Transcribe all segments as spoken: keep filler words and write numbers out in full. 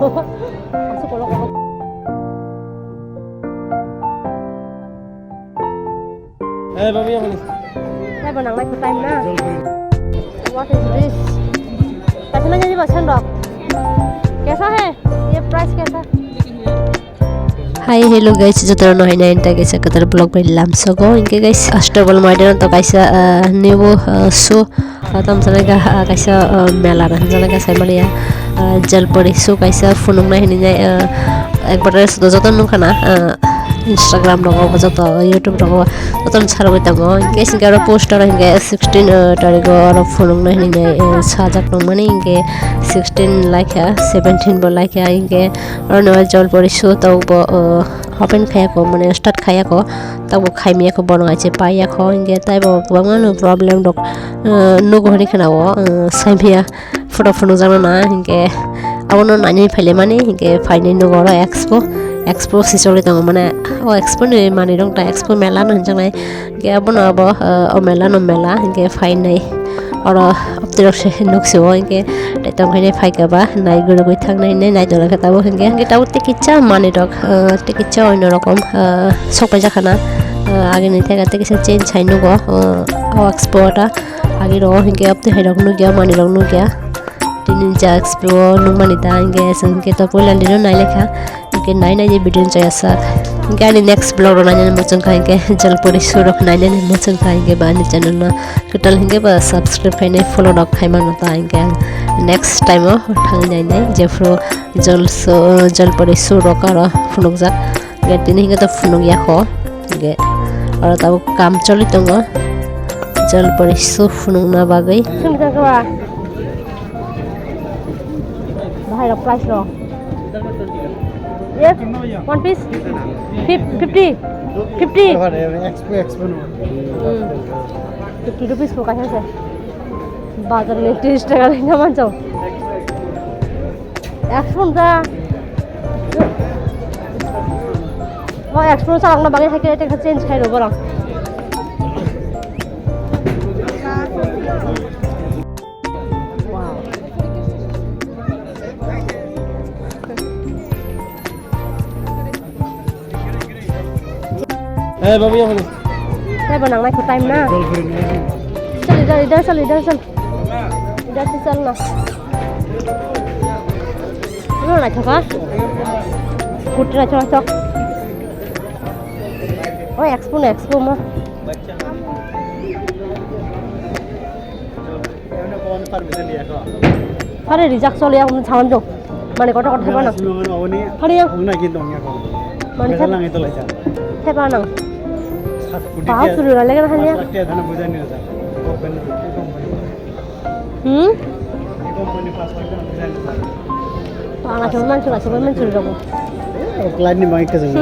Eh, babi, yang mana? Eh, benang lagi time na. What is this? Kaisa nanya jiba sendok. Kaisa hai? Ye price kaisa? Hi, hello guys, jotono haina inta kaisa kwtal vlog bai lamsogo. Inke guys, Astabal maidano to kaisa, ah, new, ah, show, ah, tam sana ka, ah, kaisa, ah, mela na sana ka sai maliya, ah, Jalpuri show kaisa phunuknai hinwi, ah, ekbar joto nungkha na, ah, Instagram rogo joto YouTube rogo joto sarwi tongo. Inke singke aro poster hinke sixteen, ah, tariko aro phunuknai hinwi, ah, sajak nungmani inke sixteen laikha, seventeen bo laikha inke. Oro no Jalpuri show tabuk bo, o, open khayako, mane start khayako, tabuk khaimiyako, bono aise paiyako, hinkhe taibo kwbangma no problem rok, o, nugo hinwi khwnao, o, saimaya photo phunukjakno na, hinkhe abono nainwi phailaimani, hinkhe phainwi nugo oro expo, expo se choli tongo, mane o expo ni manwi rok ta expo mela no hinjaknai. Hinkhe abono abo, ah, o mela no mela, hinkhe phainai. Oro optirok se nuksio, hinkhe tei tong khainai phaikha ba, nai gurugwi thangnai hinwi nai tongkha tabuk hinkhe. Hinkhe tabuk tei kisa manwi rok, ah, tei kisa onno rokom, ah, sok paijak khana, ah, agini theka tei kisa change hai nugo, ah, o expo ta agi rogo hinkhe opti hai rok nukya, manwi rok nukya. Tini ja expo nukmani ta hinkhe, hinkhe to puila dino nai lekha. Hinkhe nai nai je video no chaya sak. Hinkhe ani next vlog rok nainani muchung kha hinkhe Jalpuri show rok nainani muchung kha hinkhe ba ani channel no kwtal hinkhe ba subscribe khainai follow rok khai mano ta hinkhe ang next time o thangwi nainai jephru Jal show, Jalpuri show rok aro phunukjak. Hinkhe tini hinkhe to phunuk yakho. Hinkhe oro tabuk kam choli tongo Jalpuri show phunukna bagwi. Bahai rok price rok. Yes, one piece? Fif-, fifty? Fifty? Expo, expo no. Hmm. Fifty rupees ko kaisa se. Bazar ni tris taka lina manjo. Expo da. Mo expo sa ang na bagay hai kaya change khai ro borang. Eh, babi, yang mana? Eh, benang lagi time na. Chal, chal, idhar chal, idhar chal. Idhar se chal na. Lo naithok ha? Kut naithok, naithok. Oh, expo na, expo ma. Pare rijak chole ya, um, sawan jo. Mane kotor kotor theba nang. Pare ya. Mane theba nang. Pahal suru rale kan hanya. Hmm? Pala chuma chuma chuma chuma chuma. Line ni mai ka jeng.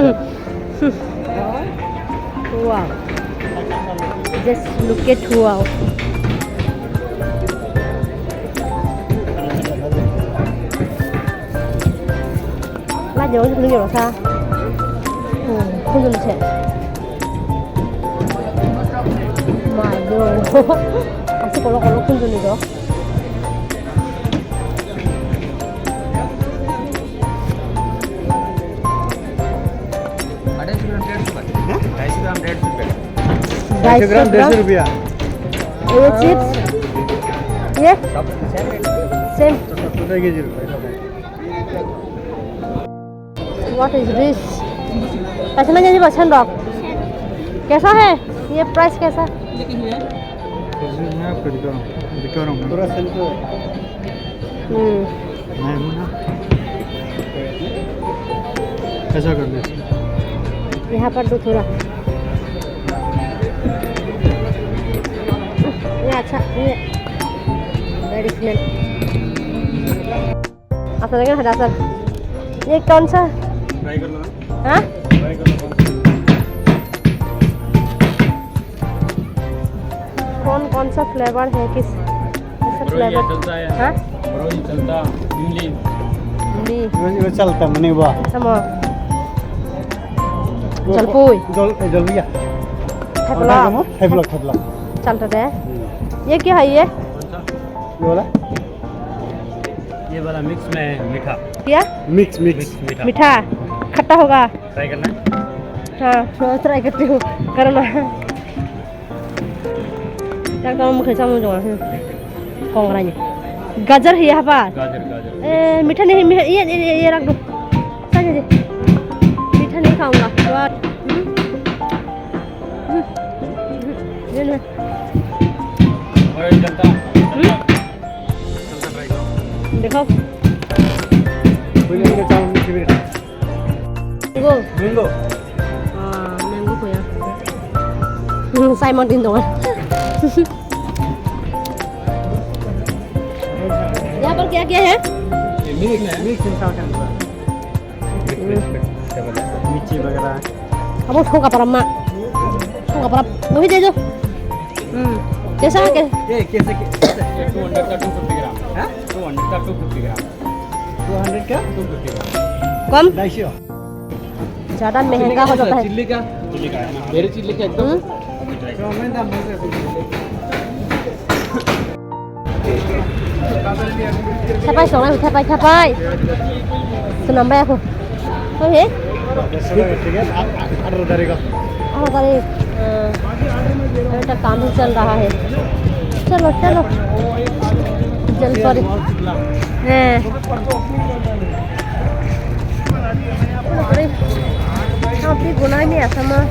Wow. Just look at, wow. Lajao ni rasa. Hmm, khunjun se. Mai do. Asuk kolok kolok khunjun ni do. अढ़ाई सौ ग्राम डेढ़ सौ का। हाँ? ढाई सौ ग्राम डेढ़ सौ रुपये का। ढाई सौ ग्राम डेढ़ सौ रुपया। ये चिप्स? ये? सब सेम रेट। सेम। तो सत्तर रुपये केजी रुपये। What is this? Kaisa nanya jiba sendok. Kaisa hai? Ye price kaisa? Pura sendok. Hmm. नहीं होना। ऐसा कर दे। यहाँ पर दो थोड़ा। ये अच्छा, ये very smell। अच्छा लगे ना, हटा सर। ये कौन सा? ट्राई कर लो ना। हाँ? ट्राई कर लो, कौन सा? कौन कौन सा फ्लेवर है, किस, कौन सा फ्लेवर? चलता है। हाँ? ब्राउन चलता, इमली। इमली। ये, ये चलता मने वाह। समो। वो जलपुई। जल, जलबिया। थैपला। थैपला, थैपला। चलता है। हम्म। ये क्या है ये? कौन सा? ये वाला? ये वाला मिक्स में है, मीठा। क्या? Mix mix. मीठा। खट्टा होगा। ट्राई करना। हाँ, थोड़ा ट्राई करती हूँ। करो ना। एकदम मुखे चामच होगा। कौन कराएंगे? गाजर है यहाँ पर। गाजर, गाजर। ए, मीठा नहीं, मीठा, ये, ये, ये, ये रख दो। साइड में दे। मीठा नहीं खाऊंगा। वाह। हम्म। हम्म। हम्म। ये ले। और ये चलता। हम्म। देखो। Mango. Mango. Ah, mango ko ya. Hmm, Simon din dong. यहाँ पर क्या क्या है? Mix, mix inside का है। मिर्ची वगैरह। Abo thoka para ma. Thoka para. Wahí de do. Hmm. Kaisa hai ke? ये कैसे, कैसे? टू हंड्रेड का टू फिफ्टी ग्राम। हाँ? टू हंड्रेड का two fifty gram. Two hundred का? Two fifty gram. कम? ढाई सौ। ज्यादा महंगा हो जाता है। चिल्ली का? चिल्ली का है ना? वेरी चिल्ली का एकदम। हम्म। Thapai songnai, thapai, thapai. Swnam bai ako. Oke. আঠারো তারিখ। আঠারো তারিখ। हाँ। अभी तक काम ही चल रहा है। चलो, चलो। जल्दी करो। हाँ। अरे, अभी बुनाई नहीं आता माँ।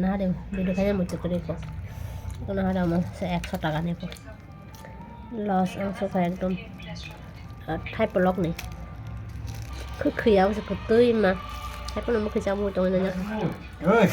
Nahade, video kaya mo tukuri ko. Ko nahade mo sa ekso taka ni ko. Loss ang so kaya ekdom. Ah, thai polok ni. Khukhuya sa kutui ma. Thai polok mo kisa mo tong na. Oi.